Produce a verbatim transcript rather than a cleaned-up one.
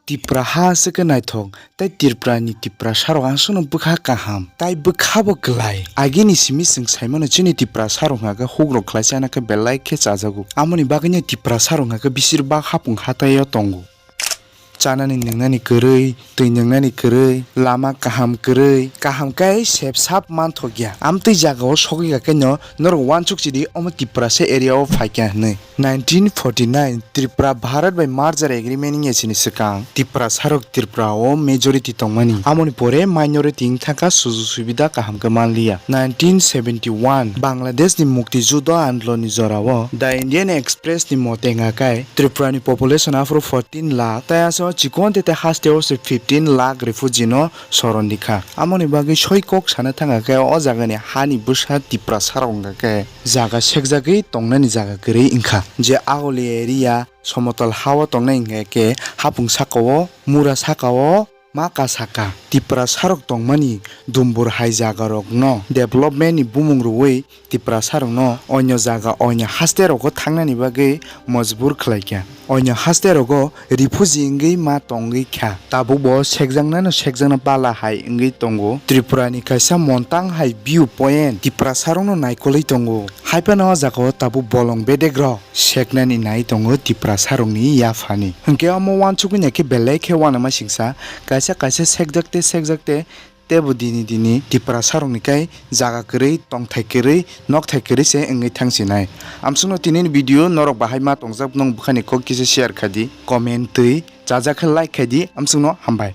Tipra ha aswk khe naithok, tei Tripura ni Tiprasa rok aswkno bwkha kaham, tei bwkha bo kwlai. Agini simi chwng sai mano chini Tiprasa rok hwnkha khe huk rok khlai chana khe belai khe chajago. Amoni bagwino Tiprasa rok hwnkha khe bisir bak hapung hatai o tongo. Chanani nwngnani kwrwi, twi nwngnani kwrwi, lama kaham kwrwi, kaham khe sep sap manthokya. Amtwi jagao sogwi kha khe no norok uansuk chidi omo Tiprasa area o phaikha hwnwi. Nineteen forty-nine Tripura Bharat bai merger agreement wngya sini swkang Tiprasa rok Tripura o majority tongmani, amoni pore minority wngthangkha sujug subida kaham khe manliya. Nineteen seventy-one Bangladesh ni mukti judo andolon ni jorao The Indian Express ni mote wngkha khe Tripura ni population aphuru fourteen lakh, tei aswk chikon tete haste o se fifteen lakh refugee no soron rikha. Amoni bagwi soi kok sana thangkha khe o jagani hani bwsa Tiprasa rok wngkha khe jaga sekjagwi tongnani jaga kwrwi wngkha. Je Agoli area somotal ha o tongnai hwnkhe khe hapung saka o, mura saka o, ma kasaka. Tiprasa rok tongmani dumbur hai jaga rok no development ni bumung rwui Tiprasa rok no onyo jaga, onyo haste rogo thangnani bagwi mojbur khlaikha. Onyo haste rogo refugee wngwi ma tongwi kha. Tabuk bo sekjaknano sekjakna bala hai wngwi tongo. Tripura ni kaisa montang hai view point Tiprasa rok no naikolwi tongo. Haiphano o jaga o tabuk bolong bedek rok seknani nai tongo Tiprasa rokni yaphani. Hwnkhe omo uansukwi naikhe belai khe uanama singsa, kaisa kaisa sekjak tei sekjak tei teibo dini dini Tiprasa rokni kai jaga kwrwi, tongthai kwrwi, nokthai kwrwi se wngwi thangsinai. Amsukno tinini video norok bahai ma tongjak, nwng bwkhani kok kisa share khai di, comment twi chajak khe like khai di, amsukno hambai.